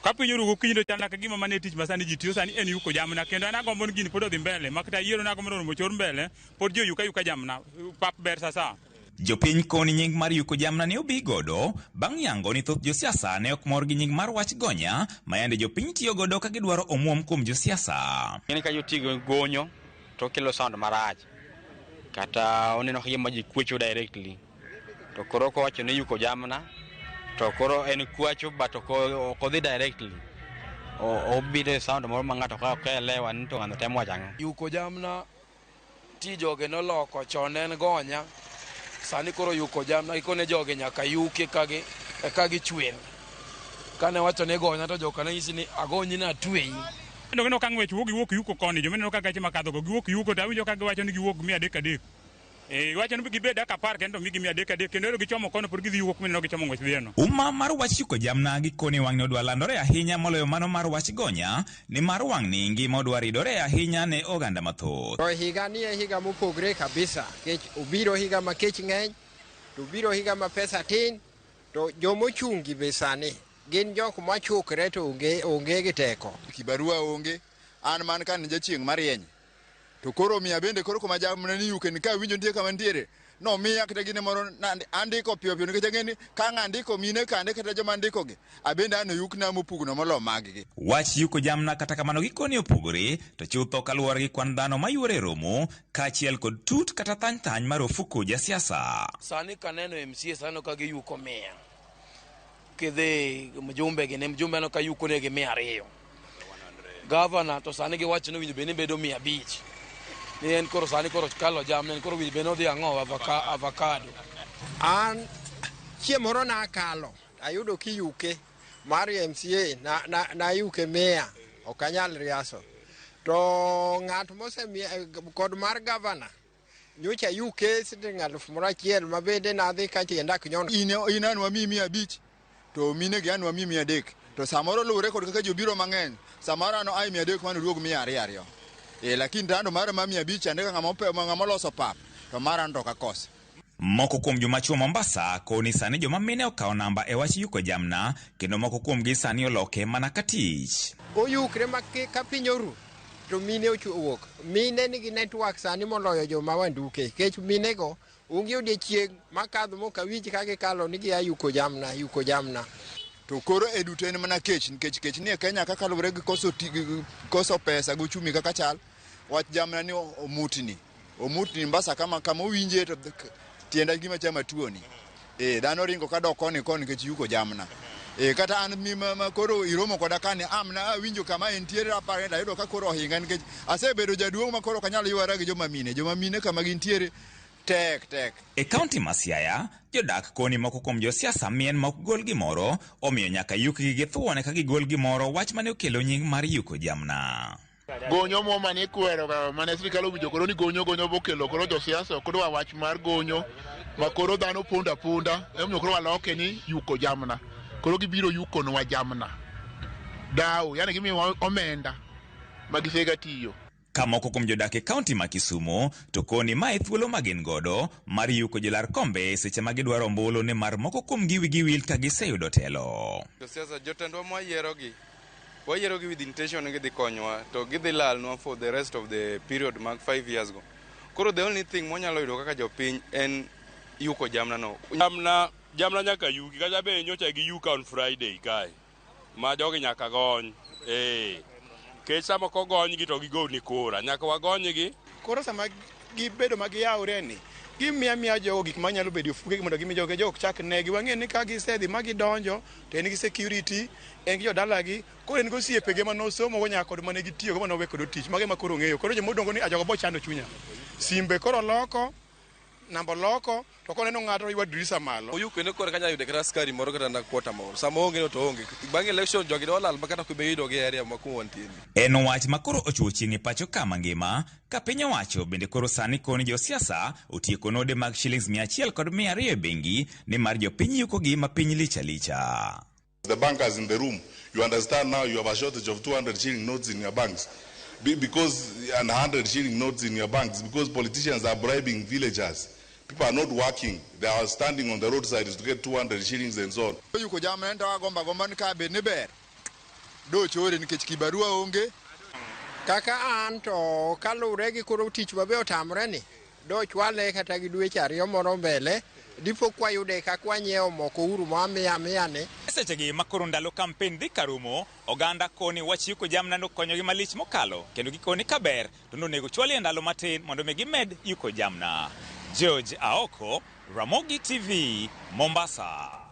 Ka piny oru gokinyi to chal ka gima mane tich ma sani ji tiyo sani en yuko jamna, kendo an agombo ni gini pod odhi mbele, ma kata yiero nagombo ni mondo ochor mbele, pod ji oyuka yuka jamna, pap ber sasa. Jopiny koni nying mar yuko jamna ne obi godo bang' yango ni thoth josiasa ne ok mor gi nying mar wach gonya ma yande jopiny tiyo godo ka gidwaro omuom kuom josiasa. Ng'eni ka jotigo gonyo to kelo sound marach, kata oneno ka gima ji kwecho directly, to koro kowacho ni yuko jamna to koro en kwacho, but ok odhi directly, obiro e sound moro ma ng'ato ka ok elewa ni to ng'ano temo wacho ang'o. Yuko jamna ti joge noloko, chon en gonya, sani koro yuko jamna gikone joge nyaka yuki eka gichwer. Kane wacho ni gonya to joka ne nyisi ni agonyi na atweyi. Kendo gineno ka ng'wech wuok, giwuok yuko koni, joma ineno ka gache makadho go giwuok yuko, to awinjo ka giwacho ni giwuok 300 3. Giwacho ni gibed dak 10 kendo to migi 300 3, kendo ero gichomo kono pod gidhi yuko mineno gichomo ng'wech dhieno. Uma mar wach yuko jamna gikone wang'ni odwa landore ahinya moloyo mano mar wach gonya, nimar wang'ni ngima odwa ridore ahinya ne oganda mathoth. To higa ni e higa mopogre kabisa, nikech obiro higa ma kech ng'eny, to obiro higa ma pesa tin, to jomochungi be sani gin jok machukre to onge gi teko. Kibarua onge, an man ka ni jachieng' marieny. To koro miya bende koro kuma jamna ni yuke ni ka winjo nitie kama nitiere, no miya kata gine moro andiko piyo piyo nikech ang'e ni ka ng'a andiko mine kande kata joma andiko gi, abende an oyukna mopugno molo mag gi. Wach yuko jamna kata kamano gikone opogore, to chutho kaluwore gi kwan dhano mayuore e romo, kaachiel kod tut kata thany thany mar ofuko jasiasa. Sani kaneno MCA sani ka giyuko 100. Kidhi mjumbe gi ne mjumbe aneno ka yuko negi 200. Gavana to sani giwacho ni winjo bed ni bedo 500. Ni en koro sani koro kalo jamna, en koro winjo bed ni odhi ang'o, avocado. An chieng' moro nakalo, ayudo kiyuke mar MCA, nayuke 100, ok anyal riaso. To ng'at mosemiya kod mar gavana, nyocha ayuke siling alufu moro achiel ma bende nadhi ka tienda ok nyon. In an wamiyi 500, to mine gi an wamiyi 300. To samoro luwore kod kaka ji obiro mang'eny, samoro an ai 300 mano duog 200 ariyo. Lakini tando mara ma 500 chande ka ng'ama oloso pap, to mara an to ok akoso. Moko kuom joma chuo Mombasa koni sani joma mine okawo namba e wach yuko jamna, kendo moko kuomgi sani oloke mana ka tich. Oyukre ma ka piny oru to mine owuok. Mine nigi network sani moloyo joma wanduke, nikech minego onge odiechieng' makadho mok awinj ka gikalo ni gia yuko jamna, yuko jamna. To koro e duto en mana kech, nikech kech ni e Kenya kaka luwore gi koso pesa gi uchumi kaka chal, wach jamna ni omutni. Omutni Mombasa kama owinje to tienda gima chama tuoni. Dhano ringo kadok koni koni nikech yuko jamna. Kata an mi ma koro iromo koda kani, amna awinjo kama entiere aparo ni ayudo ka koro ohinga nikech asebedo jaduong' ma koro ok anyal ywara gi joma mine. Joma mine kama gintiere tek tek. E kaunti ma Siaya, jodak koni moko kuom josiasa mien ma ok gol gimoro, omiyo nyaka yukgi gi thuon eka gigol gimoro, wach mane okelo nying mar yuko jamna. Gonyo mo mane ikwero ga, mane sirikal owinjo koro ni gonyo, gonyo bokelo koro josiasa ok dwa wach mar gonyo, ma koro dhano pondo aponda, emomiyo koro waloke ni yuko jamna. Koro gibiro yukonwa jamna. Dawo, yani gimiyowa omenda ma gisega tiyo. Ka moko kuom jodak e kaunti ma Kisumu to koni mae thuolo ma gin godo mar yuko jolar kombe seche ma gidwaro ombulu, nimar moko kuomgi wigi wil ka giseyudo telo. Josiasa, jotendwa mwayierogi, wayierogi with intention ni gidhi konyowa, to gidhi lalnwa for the rest of the period mag 5 years go. Koro the only thing mwanyalo yudo kaka jopiny en yuko jamna no. Jamna, jamna nyaka yuki, kata be nyocha giyuka on Friday kae, ma jogi nyaka gony. Kech sama kogonygi to gigoni kura, nyaka wagonygi. Koro sama gibedo ma giyawre ni, gimiya miya jogo gik manyalo bedo e ofukegi mondo gimi jogo, jogo ok chak negi. Wang'eyo ni ka gisedhi ma gidonjo, to en gi security, en gi jodalagi, koro en gi osiepege mane osomogo nyaka kod mane gitiyogo mane owe kodo tich. Mago ema koro ong'eyo. Koro joma odong' ni, jogo bo chando chunya. Simbe koro loko, namba loko, to koneno ng'ato ywa dirisa malo. Oyuko ene kore kanya yude kata askari moro kata na kwota moro. Sama onge no to onge. Bang' election jogi do lal makata ok ibi yudo gi area ma kuma wantie ni. En wach ma koro ochuo chieng' e pacho ka mangima, ka piny owacho bende koro sani koni josiasa otieko node mag shillings mia achiel kod mia ariyo e bengi nimar jopiny yukogi ma piny lich alicha. The bankers in the room, you understand now you have a shortage of 200 shilling notes in your banks. Because and 100 shilling notes in your banks, because politicians are bribing villagers. People are not working. They are standing on the roadside to get 200 shillings and so on. Yuko jamna en to agomba gomba ni ka bed ni ber. Dochore nikech kibarua onge. Kaka an to kalure gi koro tich mabe otamre ni dochwale kata gi dweche ariyo moro mbele dipo kwayude kaka wanyiewo moko uru ma miya miya ni. Sechegi ma koro ndalo kampen dhi karumo, oganda koni wach yuko jamna nokonyogi malich mokalo kendo gikoni kaber to nonego chwali e ndalo matin mondo mi gimed yuko jamna. George Aoko, Ramogi TV, Mombasa.